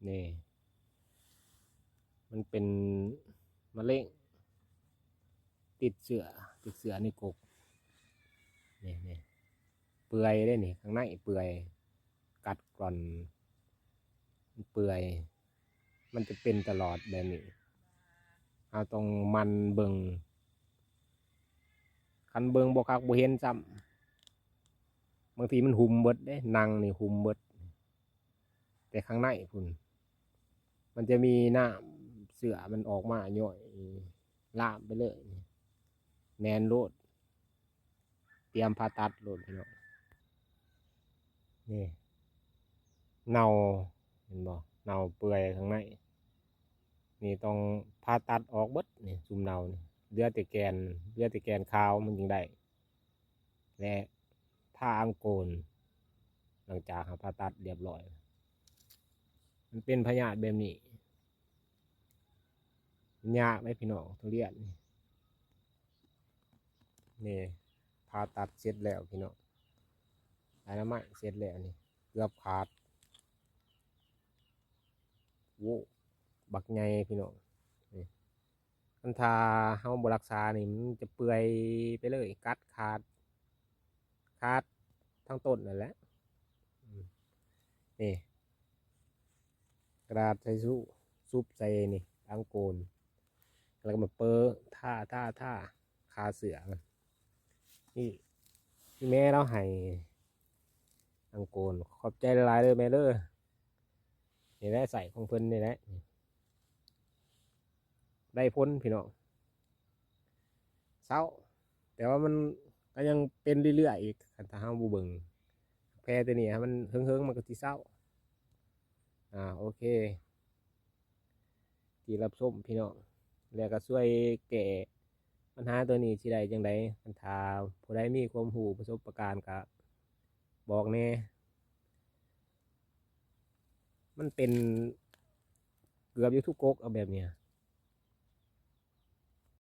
ນີ້ ມັນເປັນມະເຮັງ ຕິດເຊື້ອ ຕິດເຊື້ອໃນກົກ ນີ້ ນີ້ ເປື່ອຍເດ້ນີ້ ຂ້າງໃນເປື່ອຍ ກັດກ່ອນ ມັນເປື່ອຍ ມັນຈະເປັນຕະຫຼອດແບບນີ້ ເຮົາຕ້ອງໝັ່ນເບິ່ງ ຄັນເບິ່ງບໍ່ຄັກບໍ່ເຫັນຊ້ຳ ບາງທີມັນຫຸ້ມເບິດເດ້ ໜັງນີ້ຫຸ້ມເບິດ ແຕ່ຂ້າງໃນພຸ້ນ ມັນຈະມີນ້ຳເຊື້ອມັນອອກມາຍ້ອຍລາມໄປເລີຍ ແໜ້ນໂລດ ຕຽມຜ່າຕັດໂລດພີ່ນ້ອງ ນີ້ ເນົ່າ ເຫັນບໍ່ ເນົ່າເປື່ອຍຂ້າງໃນ ນີ້ຕ້ອງຜ່າຕັດອອກເບິດນີ້ ຊຸມເນົ່ານີ້ ເຫຼືອແຕ່ແກ່ນ ເຫຼືອແຕ່ແກ່ນຂາວມັນຈຶ່ງໄດ້ ແລະ ທາອັງໂກນ ຫຼັງຈາກເຮົາຜ່າຕັດລຽບຮ້ອຍ ມັນເປັນພະຍາດແບບນີ້ ມັນຍາກເດ້ພີ່ນ້ອງ ທຸລຽນນີ້ ນີ້ ຜ່າຕັດເສັດແລ້ວພີ່ນ້ອງ ອະນາໄມເສັດແລ້ວນີ້ ເກືອບຂາດ ໂອ້ ບັກໃຫຍ່ພີ່ນ້ອງ ນີ້ ຄັນຖ້າເຮົາບໍ່ຮັກສານີ້ ມັນຈະເປື່ອຍໄປເລີຍ ກັດຂາດ ຂາດທັງຕົ້ນນັ້ນແຫຼະ ອືມ ນີ້ ກະດາດໄທຊູ ຊຸບໃສ່ນີ້ ອັງໂກນ ແລ້ວກໍມາເປີ ທາ ທາ ທາ ຄາເສື້ອ ນີ້ ທີ່ແມ່ລາວໃຫ້ ອັງໂກນ ຂອບໃຈຫຼາຍໆເດີແມ່ເດີ ນີ້ແຫຼະ ໃຊ້ຂອງເພິ່ນນີ້ແຫຼະ ໄດ້ຜົນພີ່ນ້ອງ ເຊົາ ແຕ່ວ່າມັນກໍຍັງເປັນເລື້ອຍໆອີກ ຄັນຖ້າເຮົາບໍ່ເບິ່ງ ແພຕົວນີ້ໃຫ້ມັນເຫິງໆ ມັນກໍຊິເຊົາ ອາ ໂອເຄ ທີ່ຮັບຊົມພີ່ນ້ອງ ແລ້ວກໍຊ່ວຍແກ້ບັນຫາຕົວນີ້ຊິໄດ້ຈັ່ງໃດ ຄັນຖ້າຜູ້ໃດມີຄວາມຮູ້ປະສົບປະການກໍບອກແດ່ ມັນເປັນເກືອບຢູ່ທຸກກົກ ເອົາແບບນີ້